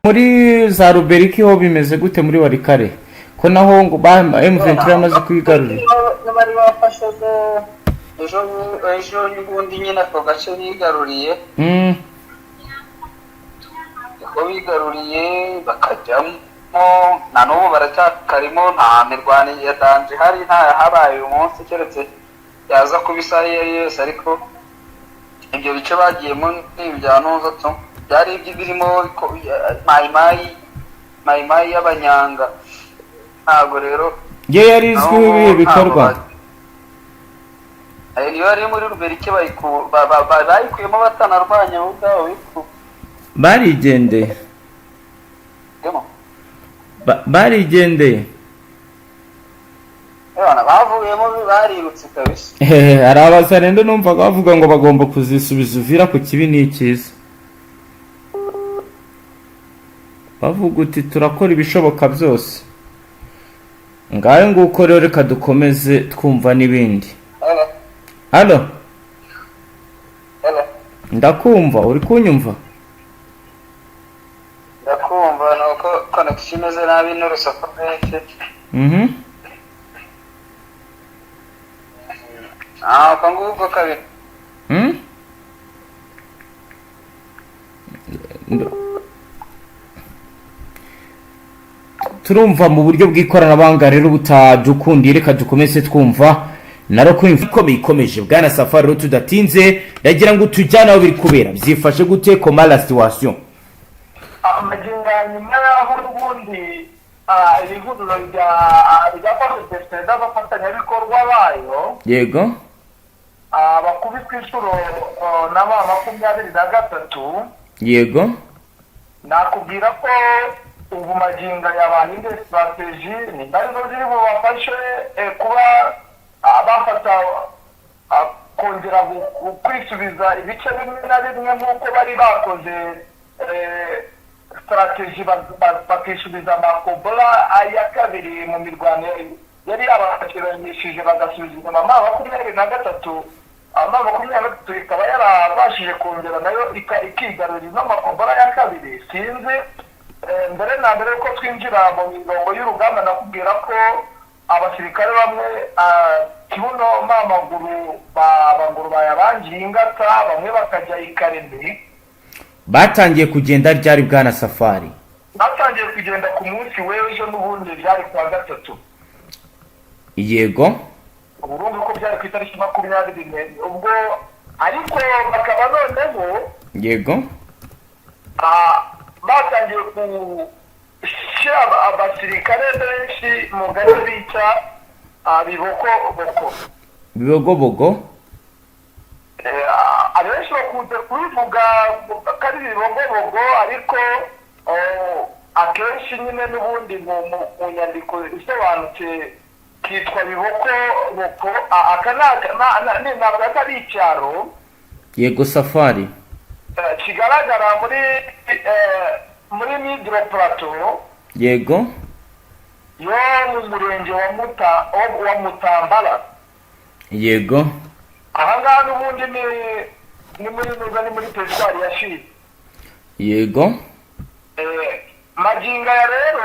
Muri za Ruberiki ho bimeze gute muri Walikale, ko naho ngo ba M23 yamaze kwigarurira? Bari bafashe ejo ejo n'ubundi nyine ako gace bigaruriye, ko bigaruriye bakajyamo, na n'ubu baracyakarimo. Nta mirwano ya danger ihari, nta yahabaye uyu munsi, keretse yaza kuba isaha iyo ari yo yose. Ariko ibyo bice bagiyemo ni ibya ntuza tu, byari birimo Mayimayi, Mayimayi y'abanyanga. Ntabwo rero Ye yari izwiho ibihe bikorwa? Niyo yari muri Ruberike, bayikuyemo batanarwanya, bo ubwabo Barigendeye. bikuyemo. Barigendeye. Bavuyemo, barirutse kabisa. Hari abazarendo numvaga bavuga ngo bagomba kuzisubiza Uvira ku kibi n'ikiza, bavuga uti turakora ibishoboka byose. Ngayo nguko rero, reka dukomeze twumva n'ibindi. Halo? Ndakumva, uri kunyumva? Ndakumva, ni uko connection imeze nabi n'urusaku rwinshi. Ah, uko nguko kabiri. Turumva mu buryo bw'ikoranabuhanga rero butadukundiye, reka dukomeze twumva na roko ikomeye ikomeje. Bwana Safari, rero tudatinze, ndagira ngo tujyane aho biri kubera. Byifashe gute? Comment la situation? Amagingo ya nyuma y'aho n'ubundi iri huriro rya FARDC n'abafatanyabikorwa bayo bakubitwa inshuro na M23, nakubwira ko ubu magingo aya bahinduye stratégie. Nimba arizo ziri bubafashe kuba bafata, kongera kwisubiza ibice bimwe na bimwe nk'uko bari bakoze stratégie, bakisubiza Makobola ya kabiri mu mirwano yari yabakiranyishije, bagasubiza inyuma M23. M23 ikaba yarabashije kongera nayo ikigarurira ino Makobola ya kabiri. Sinzi, mbere na mbere yuko twinjira mu mirongo y'urugamba, nakubwira ko abasirikare bamwe kibuno mamaguru baguru bayabangiye ingata, bamwe bakajya i Karemi. Batangiye kugenda ryari, bwana Safari? Batangiye kugenda ku munsi w'ejo n'ubundi, byari kuwa gatatu. Urumva ko byari ku itariki 24 ubwo, ariko bakaba noneho batangiye gushyira abasirikare benshi mu gace bita Bibokoboko. Bibogobogo. Abenshi bakunze kubivuga ko ari Bibogobogo, ariko akenshi nyine n'ubundi mu nyandiko isobanutse kitwa Bibokoboko. Aka ntabwo ari icyaro. Yego, Safari. Kigaragara muri Middle Plateau yo mu murenge wa Mutambara. Aha ngaha n'ubundi ni muri nuza, ni muri teritwari ya Fizi. Magingo aya rero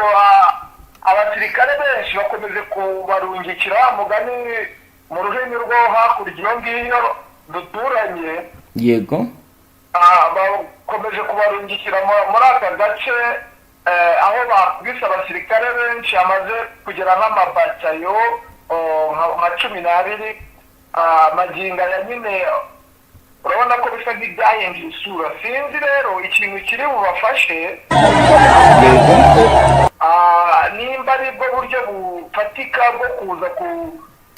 abasirikare benshi bakomeje kubarungikira wa mugani mu rurimi rwo hakurya iyo ngiyo duturanye. Bakomeje kubarungikira muri aka gace aho bakubise abasirikare benshi, amaze kugera nk'amabatayo nka 12. Magingo aya nyine urabona ko bisa nk'ibyahinduye isura. Sinzi rero ikintu kiri bubafashe, nimba ari bwo buryo bufatika bwo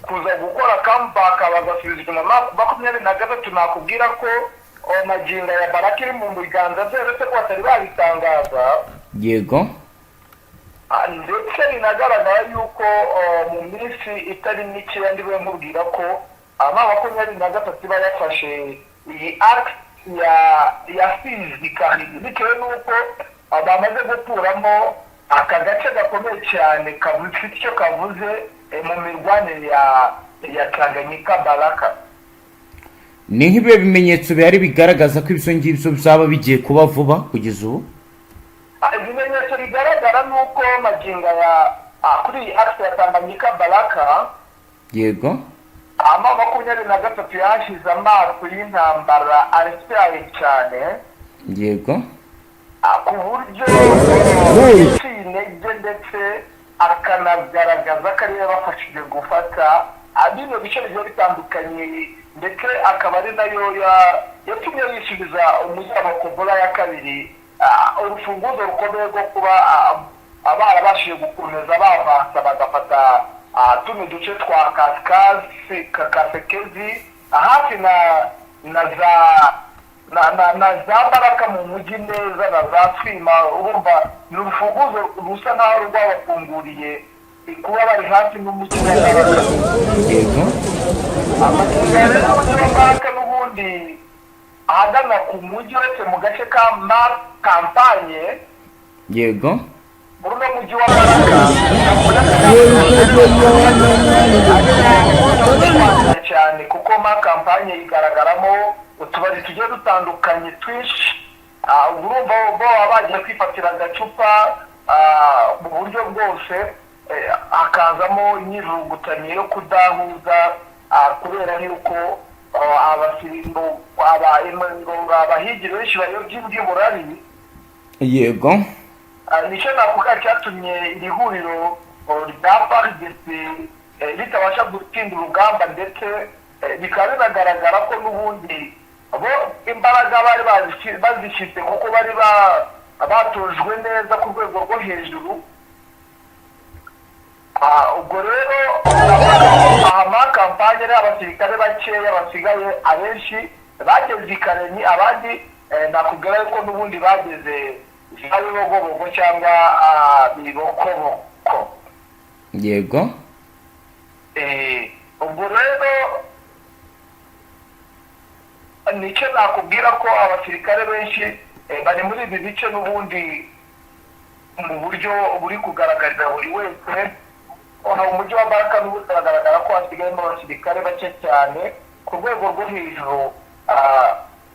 kuza gukora comeback, bagasubiza inyuma 23. Nakubwira ko magingo ya Baraka iri mu biganza bye, uretse ko batari babitangaza. Ndetse binagaragara yuko mu minsi itari mikeya ndiwe nkubwira ko M23 iba yafashe iyi axe ya Fizi Kahidi, bitewe n'uko bamaze gukuramo aka gace gakomeye cyane gafite icyo kavuze mu mirwanire ya Tanganyika Baraka. Ni nk'ibihe bimenyetso bihari bigaragaza ko ibyo ngibyo byaba bigiye kuba vuba kugeza ubu? Ibimenyetso. Ikigaragara ni uko magingo ya kuri iyi axe ya Tanganyika Baraka, ama 23 yashize amaso y'intambara atyaye cyane, ku buryo yaciye intege, ndetse akanagaragaza ko ariyo yabafashije gufata bino bice bigiye bitandukanye, ndetse akaba ari nayo yatumye yisubiza umujyi wa Makobola ya kabiri, urufunguzo rukomeye rwo kuba barabashije gukomeza bavansa bagafata tuno duce twa Kaskazi, Kasekezi, hafi na za na za Baraka mu mujyi neza na za Twima. Urumva ni urufunguzo rusa nkaho rwabafunguriye kuba bari hafi n'umujyi wa Baraka. Amakenga rero umujyi wa Baraka n'ubundi ahagana ku mujyi, uretse mu gace ka Ma Campagne, muri uno mujyi wa Baraka ariko cyane, kuko Ma Campagne igaragaramo utubari tugiye dutandukanye twinshi. Urumva bo baba bagiye kwifatira agacupa mu buryo bwose, hakazamo imyivugutanyo yo kudahuza, kubera yuko abasirimu abahigi benshi bayobya iby'uburari. Nicyo navuga cyatumye iri huriro rya FARDC ritabasha gutsinda urugamba, ndetse bikaba binagaragara ko n'ubundi bo imbaraga bari bazishyize, kuko bari batojwe neza ku rwego rwo hejuru. Ubwo rero aha Ma Campagne ari abasirikare bakeya basigaye, abenshi bageze i Kalemie, abandi nakubwira yuko n'ubundi bageze za Bibogobogo cyangwa Bibokoboko. Ubwo rero nicyo nakubwira ko abasirikare benshi bari muri ibi bice n'ubundi mu buryo buri kugaragarira buri wese. Aha umujyi wa Baraka n'ubundi biragaragara ko hasigayemo abasirikare bake cyane ku rwego rwo hejuru.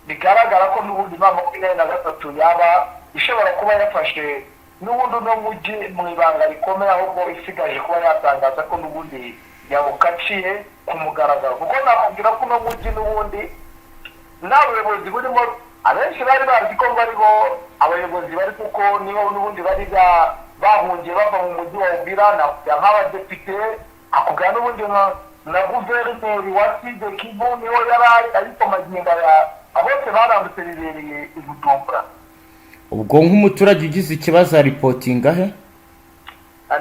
Bigaragara ko n'ubundi M23 yaba ishobora kuba yafashe n'ubundi uno mujyi mu ibanga rikomeye, ahubwo isigaje kuba yatangaza ko n'ubundi yawukaciye ku mugaragaro, kuko nakubwira ko uno mujyi n'ubundi nta buyobozi burimo. Abenshi bari bazi ko ngo ariho abayobozi bari, kuko niho n'ubundi bari bahungiye bava mu mujyi wa Uvira. Nakubwira nk'abadepite, akubwira n'ubundi na guverineri wa Sud Kivu niho yari ari, ariko magingo aya bose barambutse bibereye i Bujumbura. Ubwo nk'umuturage ugize ikibazo aripotinga he?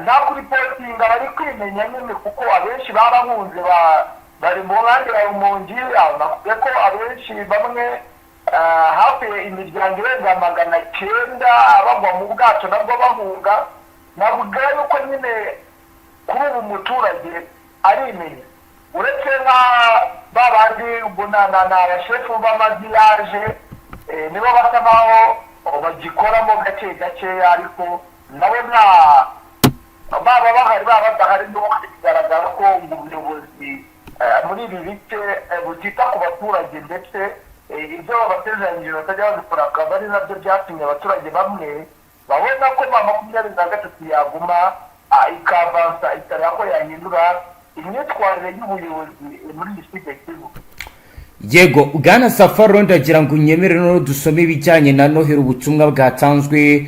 Nta kuripotinga, bari kwimenya nyine, kuko abenshi barahunze, bari mu nkambi ya Rumongi. Nakubwiye ko abenshi bamwe hafi imiryango irenga 900 bagwa mu bwato nabwo bahunga. Navuga yuko nyine kuri ubu umuturage arimenya, uretse nka ba bandi ubwo na abashefu b'amavillages, nibo basa nkaho bagikoramo gake gakeya, ariko nabo nta baba bahari baba badahari. N'ubundi bigaragara ko ubuyobozi muri ibi bice butita ku baturage, ndetse ibyo babasezeranyije batajya babikora, akaba ari nabyo byatumye abaturage bamwe babona ko M23 yaguma ikavansa ikareba ko yahindura imyitwarire y'ubuyobozi muri iyi Sud Kivu. Yego, bwana Safari, ndagira ngo unyemere noneho dusome ibijyanye na Noheli, ubutumwa bwatanzwe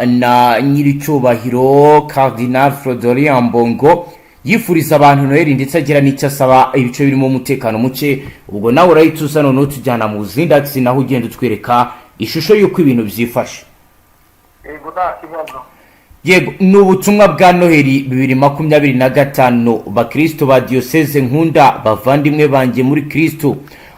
na nyiricyubahiro Cardinal Fridolin Ambongo yifuriza abantu Noheli, ndetse agira n'icyo asaba ibice birimo umutekano muke. Ubwo nawe urahita uza noneho tujyana mu zindi axes, naho ugenda utwereka ishusho y'uko ibintu byifashe. Yego, nta kibazo. Yego, ni ubutumwa bwa Noheli 2025. Bakristo ba diyoseze nkunda, bavandimwe banjye muri Kristo,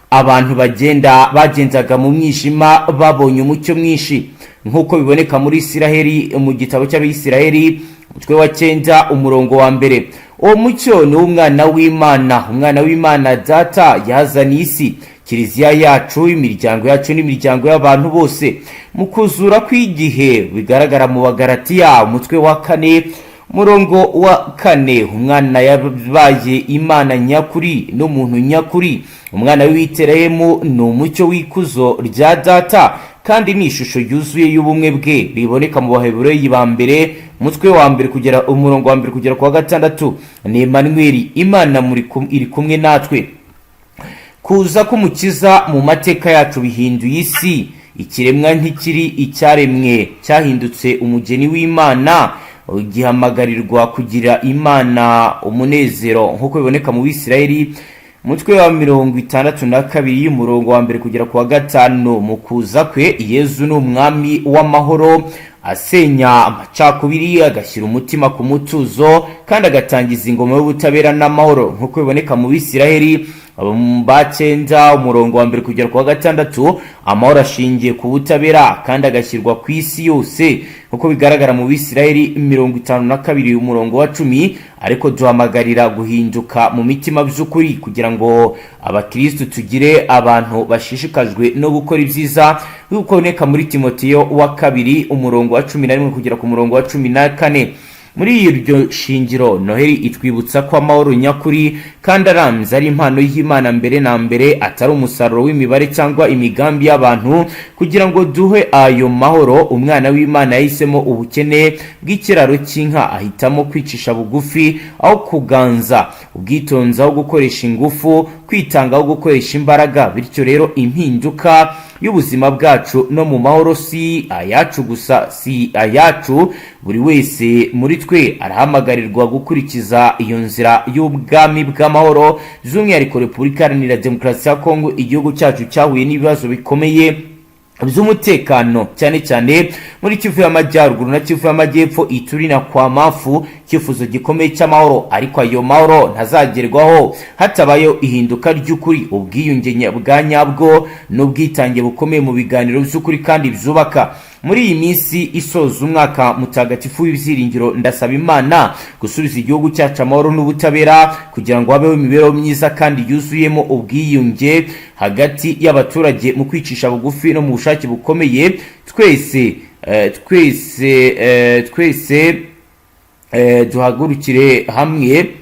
abantu bagenda bagenzaga mu mwijima babonye umucyo mwinshi, nk'uko biboneka muri Isiraheli, mu gitabo cy'Abisiraheli, umutwe wa 9, umurongo wa 1. Uwo mucyo ni uw'umwana w'Imana, umwana w'Imana Data yazaniye isi, kiliziya yacu, imiryango yacu n'imiryango y'abantu bose mu kuzura kw'igihe, bigaragara mu Bagaratiya, umutwe wa 4, umurongo wa 4. Umwana yabaye Imana nyakuri n'umuntu nyakuri. Umwana w'i Betelehemu ni umucyo w'ikuzo rya Data. Kandi ni ishusho yuzuye y'ubumwe bwe biboneka mu Bahebureyi ba mbere, umutwe wa mbere kugera umurongo wa mbere kugera ku wa gatandatu. Ni Emanuweli, Imana iri kumwe natwe. Kuza k'Umukiza mu mateka yacu bihinduye isi. Ikiremwa ntikiri icyaremwe, cyahindutse umugeni w'Imana, gihamagarirwa kugira Imana umunezero, nk'uko biboneka mu Bisirayeli, umutwe wa 62, umurongo wa mbere kugera ku wa gatanu. Mu kuza kwe, Yezu ni umwami w'amahoro, asenya amacakubiri, agashyira umutima ku mutuzo, kandi agatangiza ingoma y'ubutabera n'amahoro, nk'uko biboneka mu Bisiraheli ba 9, umurongo wa mbere kugera ku wa gatandatu. Amahoro ashingiye ku butabera kandi agashyirwa ku isi yose, nk'uko bigaragara mu Bisiraheli 52, umurongo wa 10. Ariko duhamagarira guhinduka mu mitima by'ukuri, kugira ngo abakirisitu tugire abantu bashishikajwe no gukora ibyiza, nk'uko biboneka muri Timoteyo wa kabiri, umurongo wa 11 kugera ku murongo wa 14. Muri iryo shingiro, Noheli itwibutsa ko amahoro nyakuri kandi arambye ari impano y'Imana mbere na mbere, atari umusaruro w'imibare cyangwa imigambi y'abantu. Kugira ngo duhe ayo mahoro, Umwana w'Imana yahisemo ubukene bw'ikiraro cy'inka, ahitamo kwicisha bugufi aho kuganza, ubwitonzi aho gukoresha ingufu, kwitanga aho gukoresha imbaraga. Bityo rero, impinduka y'ubuzima bwacu no mu mahoro si ayacu gusa, si ayacu. Buri wese muri twe arahamagarirwa gukurikiza iyo nzira y'ubwami bw'amahoro. By'umwihariko Repubulika Iharanira Demokarasi ya Kongo, igihugu cyacu cyahuye n'ibibazo bikomeye by'umutekano, cyane cyane muri Kivu y'Amajyaruguru na Kivu y'Amajyepfo, Ituri na Kwamafu. Icyifuzo gikomeye cy'amahoro, ariko ayo mahoro ntazagerwaho hatabayeho ihinduka ry'ukuri, ubwiyunge bwa nyabwo n'ubwitange bukomeye mu biganiro by'ukuri kandi byubaka. Muri iyi minsi isoza umwaka mutagatifu w'ibyiringiro, ndasaba Imana gusubiza igihugu cyacu amahoro n'ubutabera, kugira ngo habeho imibereho myiza kandi yuzuyemo ubwiyunge hagati y'abaturage. Mu kwicisha bugufi no mu bushake bukomeye, twese twese twese duhagurukire hamwe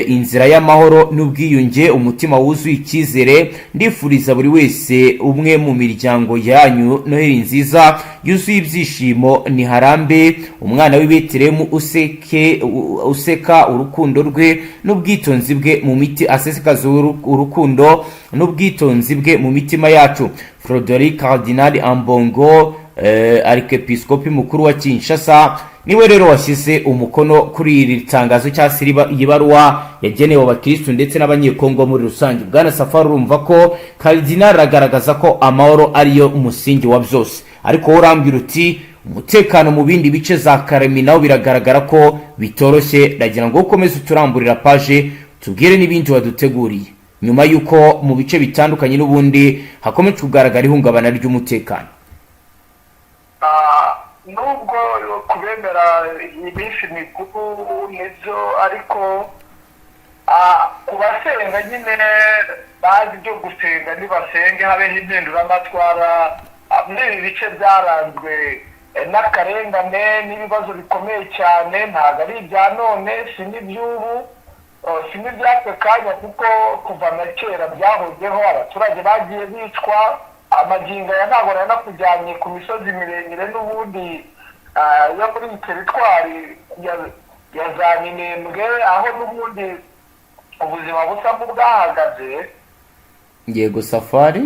inzira y'amahoro n'ubwiyunge, umutima wuzuye icyizere. Ndifuriza buri wese umwe mu miryango yanyu Noheli nziza yuzuye ibyishimo. Niharambe umwana w'i Betelehemu useke, useka urukundo rwe n'ubwitonzi bwe mu miti, asesekaza urukundo n'ubwitonzi bwe mu mitima yacu. Froderic Cardinal Ambongo, Arikepiskopi mukuru wa Kinshasa, niwe rero washyize umukono kuri iri tangazo cyangwa se iyi baruwa yagenewe abakirisitu ndetse n'Abanyekongo muri rusange. Bwana Safari, urumva ko Cardinal aragaragaza ko amahoro ariyo umusingi wa byose, ariko wowe urambwira uti umutekano mu bindi bice za Karemi nawo biragaragara ko bitoroshye. Ndagira ngo ukomeze uturamburira page, tubwire n'ibindi waduteguriye nyuma y'uko mu bice bitandukanye n'ubundi hakomeje kugaragara ihungabana ry'umutekano. Nubwo kubemera iminsi mikuru nibyo, ariko ku basenga nyine bazi ibyo gusenga, ntibasenge habeho impinduramatwara. Muri ibi bice byaranzwe n'akarengane n'ibibazo bikomeye cyane. Ntabwo ari ibya none, si n'iby'ubu, si n'iby'aka kanya, kuko kuva na kera byahozeho. Abaturage bagiye bicwa. Amagingo aya ntabwo nanakujyanye ku misozi miremire n'ubundi yo muri iyi teritwari ya za Minembwe, aho n'ubundi ubuzima busa nk'ubwahagaze. Yego, Safari.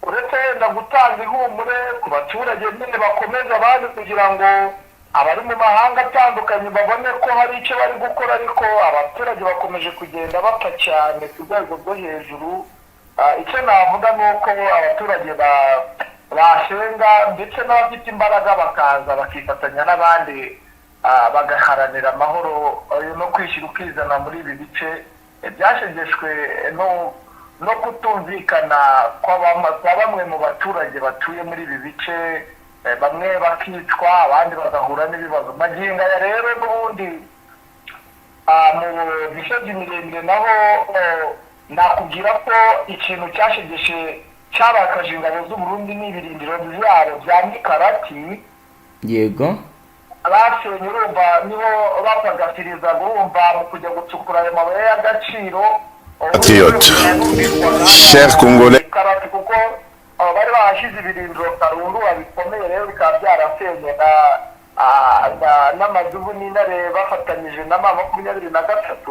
Uretse wenda gutanga ihumure ku baturage nyine bakomeza abandi, kugira ngo abari mu mahanga atandukanye babone ko hari icyo bari gukora, ariko abaturage bakomeje kugenda bapfa cyane ku rwego rwo hejuru. Icyo navuga ni uko abaturage basenga, ndetse n'abafite imbaraga bakaza bakifatanya n'abandi, bagaharanira amahoro no kwishyira ukizana muri ibi bice byashegeshwe no kutumvikana kwa bamwe mu baturage batuye muri ibi bice, bamwe bakicwa, abandi bagahura n'ibibazo. Magingo aya rero n'ubundi mu misozi miremire naho nakubwira ko ikintu cyashegeshe, cyarakaje ingabo z'Uburundi n'ibirindiro byabo bya Mikarati. Basenye, urumva niho bapagasirizaga, urumva mu kujya gucukura ayo mabuye y'agaciro. Patriotes, chers Congolais, Karati, kuko Abo bari bahashyize ibirindiro karundura bikomeye rero bikaba byarasenywe n'amadubu n'intare bafatanyije na M23.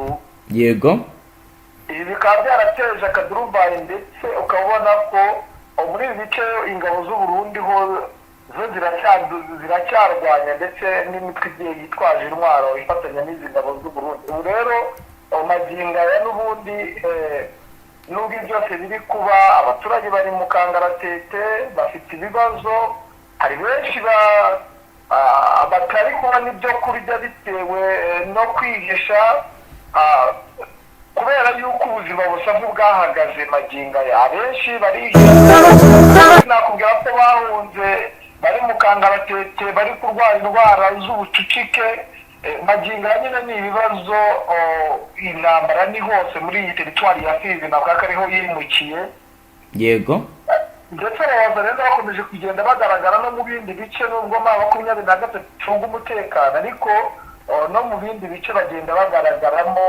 Ibi bikaba byarateje akaduruvayi, ndetse ukabona ko muri ibi bice ingabo z'u Burundi ho zo ziracyarwanya, ndetse n'imitwe igiye yitwaje intwaro ifatanya n'izi ngabo z'u Burundi. Ubu rero magingo aya n'ubundi, nubwo ibi byose biri kuba, abaturage bari mu kangaratete, bafite ibibazo. Hari benshi batari kubona ibyo kurya bitewe no kwihisha, kubera yuko ubuzima busa nk'ubwahagaze magingo aya. Abenshi barihisha, nakubwira ko bahunze, bari mu kangaratete, bari kurwara indwara z'ubucucike. Magingo aya nyine ni ibibazo. Intambara ni hose muri iyi teritwari ya Fizi, navuga ko ariho yimukiye. Ndetse ababaza rero bakomeje kugenda bagaragara no mu bindi bice, nubwo M23 icunga umutekano, ariko no mu bindi bice bagenda bagaragaramo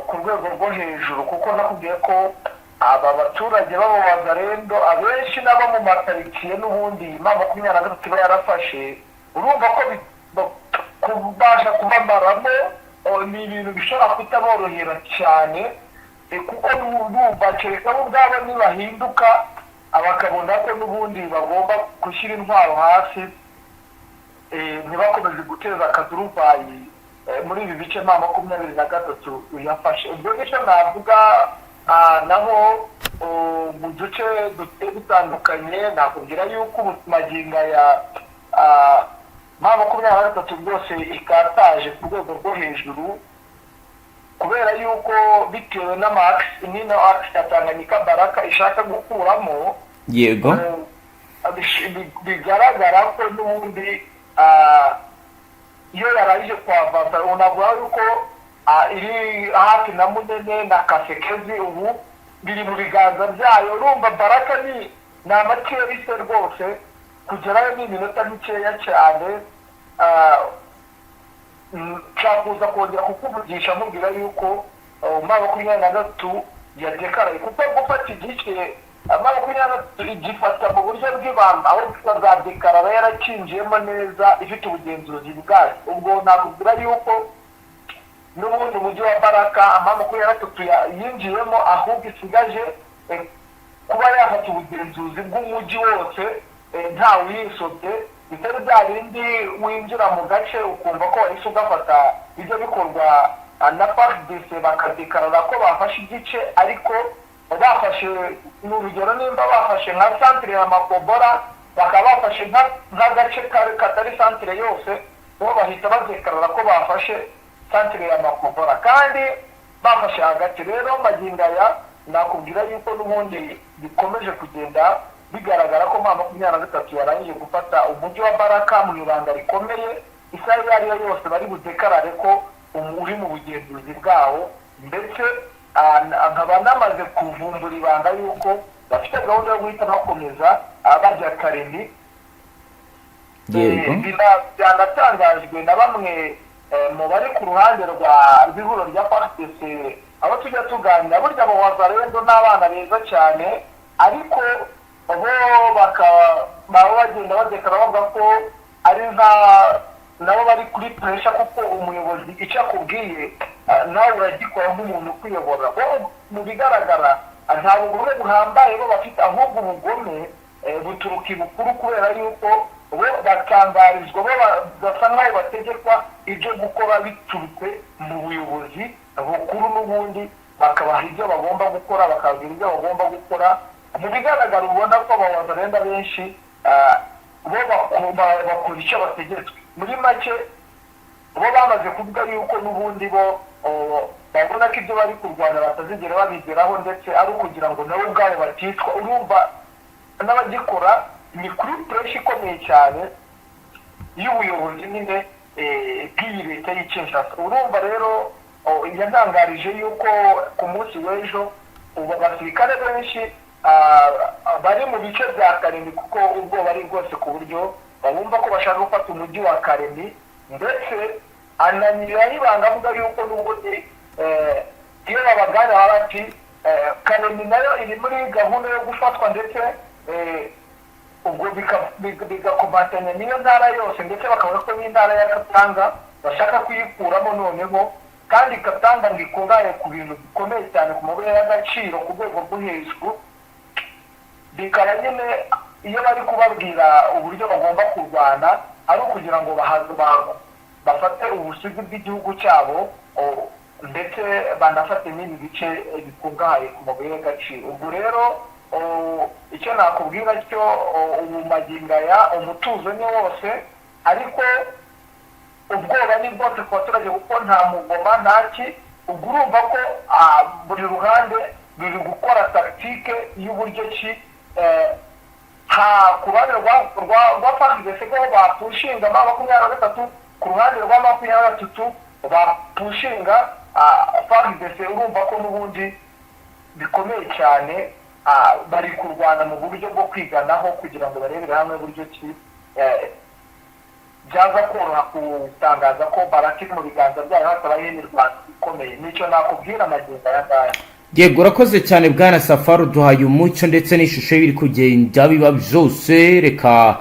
ku rwego rwo hejuru, kuko nakubwiye ko aba baturage b'abo bazarendo abenshi n'abo mu makaritsiye n'ubundi M23 iba yarafashe. Urumva ko kubasha kubamaramo ni ibintu bishobora kutaborohera cyane, kuko numva kereka bo ubwabo nibahinduka bakabona ko n'ubundi bagomba gushyira intwaro hasi, ntibakomeze guteza akaduruvayi muri ibi bice M23 yafashe. Ubwo nicyo navuga. Naho mu duce dugiye dutandukanye, nakubwira yuko ubu magingo ya M23 rwose ikataje ku rwego rwo hejuru, kubera yuko bitewe n'amakisi n'ino axe ya Tanganyika Baraka ishaka gukuramo, bigaragara ko n'ubundi iyo yarangije kwavansa, unavuga yuko iri hafi na Munene na Kasekezi, ubu biri mu biganza byayo. Urumva Baraka ni amakerise rwose, kugerayo ni iminota mikeya cyane. Nshaka kuza kongera kukuvugisha mubwira yuko M23 yadekaraye, kuko gufata igice M23 igifata mu buryo bw'ibanga, aho ikazadekarara yarakinjiyemo neza, ifite ubugenzuzi bwayo. Ubwo nakubwira yuko n'ubundi umujyi wa Baraka M23 yinjiyemo, ahubwo isigaje kuba yafata ubugenzuzi bw'umujyi wose ntawe uyisobye, bitari bya bindi winjira mu gace ukumva ko wahise ugafata. Ibyo bikorwa na FARDC, bakadekarara ko bafashe igice, ariko bafashe, ni urugero, nimba bafashe nka santire ya Makobora, bakaba bafashe nk'agace katari santire yose, bo bahita badekarara ko bafashe santire ya Makobora kandi bafashe hagati. Rero magingo aya nakubwira yuko n'ubundi bikomeje kugenda bigaragara ko M23 yarangije gufata umujyi wa Baraka mu ibanga rikomeye. Isaha iyo ari yo yose bari budekarare ko uri mu bugenzuzi bwawo, ndetse nkaba namaze kuvumbura ibanga yuko bafite gahunda yo guhita bakomeza bajya Karemi. Byanatangajwe na bamwe mu bari ku ruhande rwa rw'ihuriro rya FARDC, abo tujya tuganira. Burya abo wazarendo n'abana beza cyane, ariko bo bakaba baba bagenda badekara bavuga ko ari nka nabo bari kuri pressure, kuko umuyobozi icyo akubwiye nawe uragikora nk'umuntu ukuyobora. Bo mu bigaragara nta bugome buhambaye bo bafite, ahubwo ubugome buturuka ibukuru, kubera yuko bo batangarizwa, bo basa nk'aho bategekwa ibyo gukora biturutse mu buyobozi bukuru, n'ubundi bakabaha ibyo bagomba gukora, bakababwira ibyo bagomba gukora. Mu bigaragara ubona ko abawazarenda benshi bo bakora icyo bategetswe. Muri make bo bamaze kuvuga yuko n'ubundi bo babona ko ibyo bari kurwana batazigera babigeraho, ndetse ari ukugira ngo nabo ubwabo baticwa. Urumva n'abagikora ni kuri pressure ikomeye cyane y'ubuyobozi nyine bw'iyi leta y'i Kinshasa. Urumva rero yatangarije yuko ku munsi w'ejo ubu abasirikare benshi bari mu bice bya Karemi, kuko ubwoba ari bwose ku buryo bumva ko bashaka gufata umujyi wa Karemi. Ndetse ananyiraho ibanga avuga yuko n'ubundi iyo babaganira bati Karemi nayo iri muri gahunda yo gufatwa, ndetse Ubwo bigakomatanya n'iyo ntara yose, ndetse bakabona ko n'intara ya Katanga bashaka kuyikuramo noneho. Kandi Katanga ngo ikungahaye ku bintu bikomeye cyane, ku mabuye y'agaciro ku rwego rwo hejuru. Bikaba nyine iyo bari kubabwira uburyo bagomba kurwana ari ukugira ngo bafate ubusugi bw'igihugu cyabo, ndetse banafate n'ibi bice bikungahaye ku mabuye y'agaciro. Ubwo rero icyo nakubwira cyo, ubu magingo aya umutuzo ni wose, ariko ubwoba ni bwose ku baturage, kuko nta mugoma, ntaki. Ubwo urumva ko buri ruhande ruri gukora tactique y'uburyo ki ha ku ruhande rwa FARDC ko bapushinga M23, ku ruhande rwa 23 bapushinga FARDC. Urumva ko n'ubundi bikomeye cyane, bari kurwana mu buryo bwo kwiganaho kugira ngo barebere hamwe uburyo ki byaza koroha gutangaza ko Baraka iri mu biganza byayo hatabayeho imirwano ikomeye. Nicyo nakubwira amagingo aya ngaya. Yego, urakoze cyane bwana Safari, uduhaye umucyo ndetse n'ishusho y'ibiri kugenda biba byose. Reka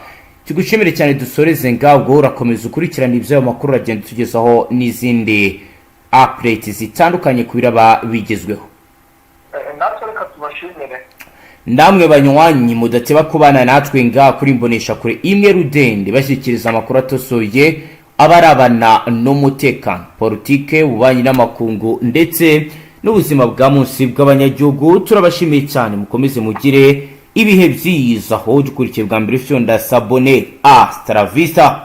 tugushimire cyane, dusoreze ngabwo. Urakomeza ukurikirana iby'ayo makuru, uragenda utugezaho n'izindi update zitandukanye ku biraba bigezweho. Natwe reka tubashimire. Namwe banywanyi mudateba kubana natwe ngaha kuri Imbonesha Kure imwe rudende, bashyikiriza amakuru atosoye abarabana n'umutekano, politike, ububanyi n'amakungu ndetse n'ubuzima bwa munsi bw'abanyagihugu, turabashimiye cyane. Mukomeze mugire ibihe byiza. Aho dukurikiye bwa mbere, fyonda s'abonner. Hasta la vista.